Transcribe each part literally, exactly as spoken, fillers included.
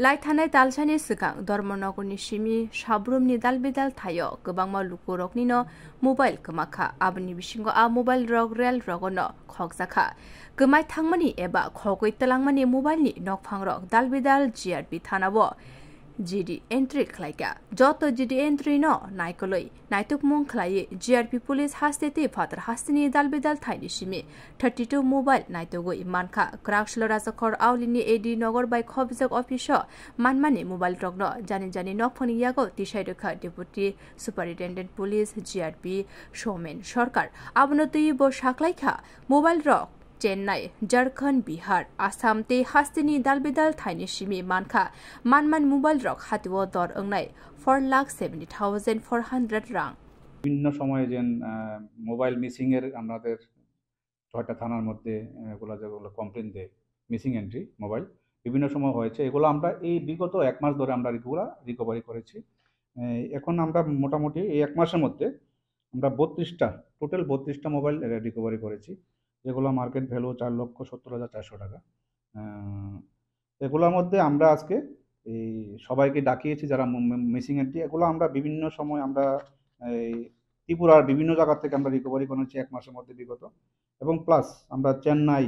Lai thanai talsani swkang Dharmanagarni simi Sabrumni dalbidal thaio kwbangma lukuroknino mobile kwmakha. Aboni bisingo a mobile rok rel rogono khokjakha. Kwmai thangmani eba khogwi twlangmani mobile ni nokphangrok dalbidal G R P thanao G D entry khlaikha. Joto G D entry no naikolwi naitukmung khlaiwi G R P police haste tei phatar hasteni dalbidal thaini simi thirty two mobile naitugwi mankha. Kwraksalo Rajakhor Aulini A D Nogor bai khobjak office o manmani mobile rokno jani jani nokphani yago tisai rwkha Deputy Superintendent Police G R P Somen Sarkar. Abono twiwi bo saklaikha mobile rok Chennai, Jharkhand, Bihar, Assam tei hasteni dalbidal thaini simi mankha. Manman mobile rok hatio dor wngnai four lakh seventy thousand four hundred rang. বিভিন্ন সময়ে যেন mobile missing এর আমাদের ছয়টা থানার মধ্যে আহ, এগুলা যেগুলো কমপ্লেন দেয়, মিসিং এন্ট্রি মোবাইল বিভিন্ন সময় হয়েছে। এগুলো আমরা এই বিগত এক মাস ধরে আমরা এগুলা রিকভারি করেছি। আহ, এখন আমরা মোটামুটি এই এক মাসের মধ্যে আমরা বত্রিশটা, টোটাল বত্রিশটা মোবাইল রিকভারি করেছি, যেগুলো মার্কেট ভ্যালু চার লক্ষ সত্তর হাজার চারশো টাকা। আহ, এগুলোর মধ্যে আমরা আজকে এই সবাইকে ডাকিয়েছি যারা মিসিং এন্ট্রি। এগুলো আমরা বিভিন্ন সময় আমরা এই ত্রিপুরার বিভিন্ন জায়গা থেকে আমরা রিকভারি করেছি এক মাসের মধ্যে বিগত। এবং প্লাস আমরা চেন্নাই,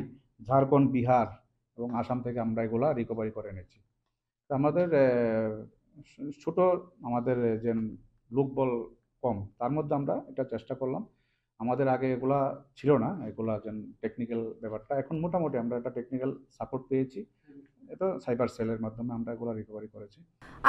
ঝাড়খণ্ড, বিহার এবং আসাম থেকে আমরা এগুলা রিকভারি করে এনেছি। তো আমাদের আহ, ছোট আমাদের যে লোকবল কম, তার মধ্যে আমরা এটা চেষ্টা করলাম। আমাদের আগে এগুলা ছিল না, এগুলা যেন টেকনিক্যাল ব্যাপারটা। এখন মোটামুটি আমরা একটা টেকনিক্যাল সাপোর্ট পেয়েছি। এটা সাইবার সেলের মাধ্যমে আমরা এগুলা রিকভারি করেছি।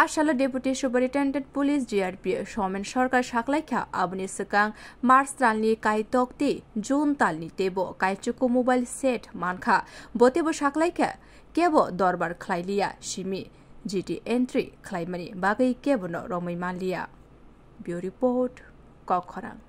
Asalo Deputy Superintendent Police G R P Somen Sarkar saklaikha aboni swkang March talni kaitok tei June talni teibo kaichuku mobile set mankha. Botebo saklaikha kebo dorbar khlailiya simi G D entry khlaimani bagwi kebono romwi manliya. Bureau Report, Kokkhorang.